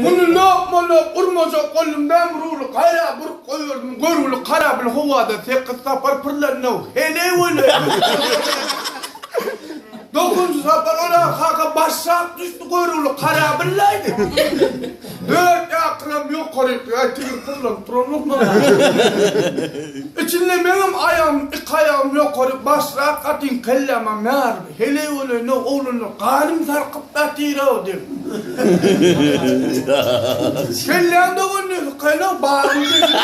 Muny lop-molop urmajak boldum däm ruly gaýra burup goýberdim görgüli karabyl howada sekiz sapar pyrlandy-ow heleý-weleý. Dokuzynjy sapar Oraz kaka başrak düşdi görgüli karabyllaý. Dört ýakyram ýokaryk aý tigir pyrlanyp duranok maňa. Içinde meňem aýagym iki aýagym ýokaryk başrak gatyň kellämem ýaryp. Heleý bolanda oglanlar ganym sarkyp ýatyr-ow diýip. Kelläň dogandy sykaýlaw baryny deşip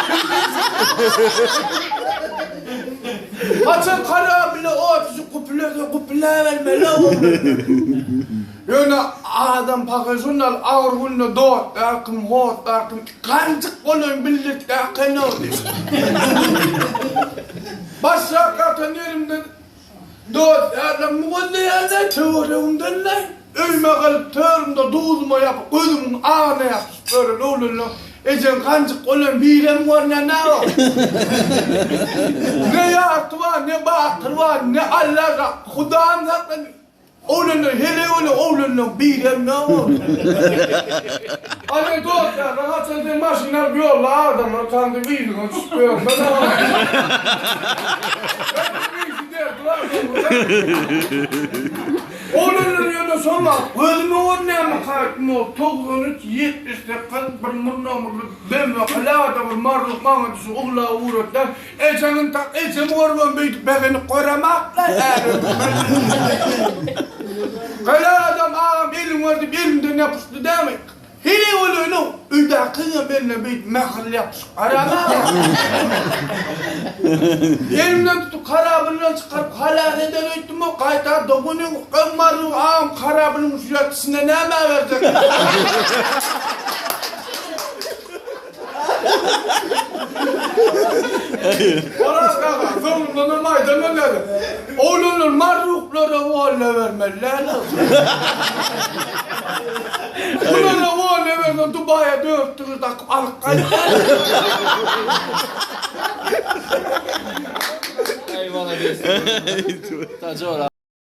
Haçan karabile ot düşüp güpülese güpüläbermeli-ow oglanlar. Ýöne adam pahyr şonda agyr günde dostlar kim, hoslar kim, ganjyk bolaýyn bildirtdäkenow diýip. Başrak ýatan ýerimden Dost-ýarlarym gözleýärler töweregimden-de, öýüme gelip törümde duzuma ýapyp, gözümiň agyna ýapyşyp ýören oglanlar, Ejeň ganjyk bolan birem görnenok. Ne ýarty bar, ne batyr bar, ne Alla Hudam saklasyn. Oglanlar heleý bolan oglanlaryň birem ýok. Ana dost-ýarlar haçan sen maşyn alyp ýolda adamlar tandy yzyňa düşüp ýörmez. Oglanlar ýöne şol wagt gözüme görünýärmi kaýtym ol 93 78 bir murnamurly BMW hala-da bir marlyk maňa düşüp uglap ugratýar. Ejeňiň tak ejemi görübem beýdip begenip göremakla ärim. Gelen adam agam eliňi ber diýip elimden ýapyşdy dämi? Heleý bolaýyn-ow, öýdäkiňem eline beýdip mähirli ýapyşyp garama. Elimden tutup karabyndan çykaryp halas eder öýtdüm-ow, gaýta doganyň öň marlygy agam karabynyň şu ýatyşyna nämä berjek? Oraz aga, soňundanam aýdan bolýar. Oglanlar marruklara walla bermeli däl-ow. Bulara walla berseň Dubaýa dört tigir dakyp alyp gaýtýar. Aý malades. Tajora.